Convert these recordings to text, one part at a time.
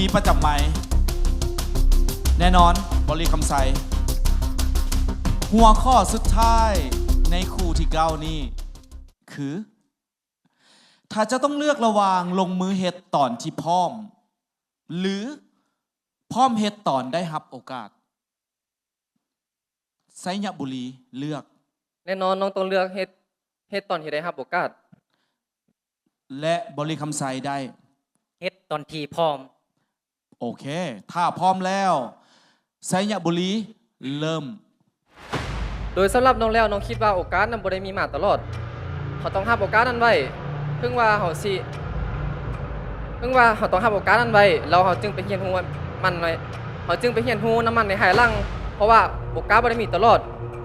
ທີ່ປະຈຳໄມ ແນ່ນອນ ບໍລິຄຳໄຊ. ຫົວຂໍ້ສຸດທ້າຍໃນຄູ່ທີເກົ້ານີ້ຄື ຖ້າຈະຕ້ອງເລືອກລະຫວ່າງລົງມືເຮັດຕອນທີ່ພ້ອມ ຫຼື ພ້ອມເຮັດຕອນໄດ້ຮັບໂອກາດ. ໄຊຍະບູລີເລືອກ. ແນ່ນອນ ນ້ອງຕ້ອງເລືອກເຮັດ ເຮັດຕອນທີ່ໄດ້ຮັບໂອກາດ. ແລະ ບໍລິຄຳໄຊໄດ້ ເຮັດຕອນທີ່ພ້ອມ. ໂອເຄ ຖ້າພ້ອມແລ້ວ ໄຊຍະບູລີ ເລີ່ມ. ໂດຍສຳລັບນ້ອງແລ້ວ ນ້ອງຄິດວ່າໂອກາດນັ້ນບໍ່ໄດ້ມີມາຕະຫຼອດ. ເຮົາຕ້ອງຮັບໂອກາດນັ້ນໄວ້. ເຖິງວ່າເຮົາຊິ ເຖິງວ່າເຮົາຕ້ອງຮັບໂອກາດນັ້ນໄວ້ ແລ້ວເຮົາຈຶ່ງໄປຮຽນຮູ້ມັນໃນ ເຮົາຈຶ່ງໄປຮຽນຮູ້ນຳມັນໃນພາຍຫຼັງ ເພາະວ່າໂອກາດບໍ່ໄດ້ມີຕະຫຼອດ.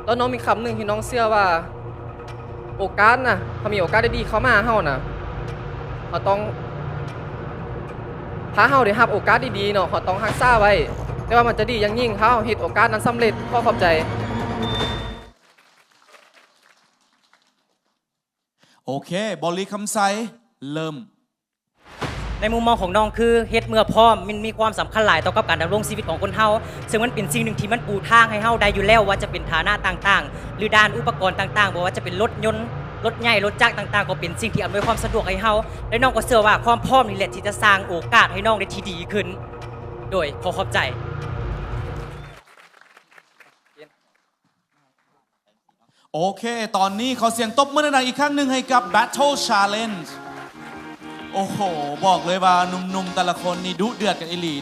ແລ້ວນ້ອງມີຄຳໜຶ່ງທີ່ນ້ອງເຊື່ອວ່າ ໂອກາດນະ ຖ້າມີໂອກາດດີໆເຂົ້າມາຫາເຮົານະ ເຮົາຕ້ອງ ຖ້າເຮົາໄດ້ຮັບໂອກາດດີໆເນາະ ເຮົາຕ້ອງຮັກສາໄວ້. ແຕ່ວ່າມັນຈະດີຢ່າງຍິ່ງ ຖ້າເຮົາເຮັດໂອກາດນັ້ນສຳເລັດ. ຂໍຂອບໃຈ. ໂອເຄ ບໍລິຄຳໄຊ ເລີ່ມ. ໃນມຸມມອງຂອງນ້ອງຄື ເຮັດເມື່ອພ້ອມ ມັນມີຄວາມສຳຄັນຫຼາຍຕໍ່ກັບການດຳລົງຊີວິດຂອງຄົນເຮົາ, ເຊິ່ງມັນເປັນສິ່ງໜຶ່ງທີ່ມັນປູທາງໃຫ້ເຮົາໄດ້ຢູ່ແລ້ວ, ບໍ່ວ່າຈະເປັນຖານະຕ່າງໆ ຫຼື ດ້ານອຸປະກອນຕ່າງໆ, ບໍ່ວ່າຈະເປັນລົດຍົນ, ລົດໃຫຍ່, ລົດຈັກຕ່າງໆ, ກໍເປັນສິ່ງທີ່ອຳນວຍຄວາມສະດວກໃຫ້ເຮົາ. ແລະ ນ້ອງກໍເຊື່ອວ່າຄວາມພ້ອມນີ້ແຫຼະທີ່ຈະສ້າງໂອກາດໃຫ້ນ້ອງໄດ້ທີ່ດີຂຶ້ນ. ໂດຍ ຂໍຂອບໃຈ. ໂອເຄ ຕອນນີ້ຂໍສຽງຕົບມືດັງໆອີກຄັ້ງໜຶ່ງໃຫ້ກັບ Battle Challenge. ໂອ້ໂຫ ບອກເລີຍວ່າໜຸ່ມໆແຕ່ລະຄົນນີ້ດຸເດືອດກັນອີ່ຫຼີ.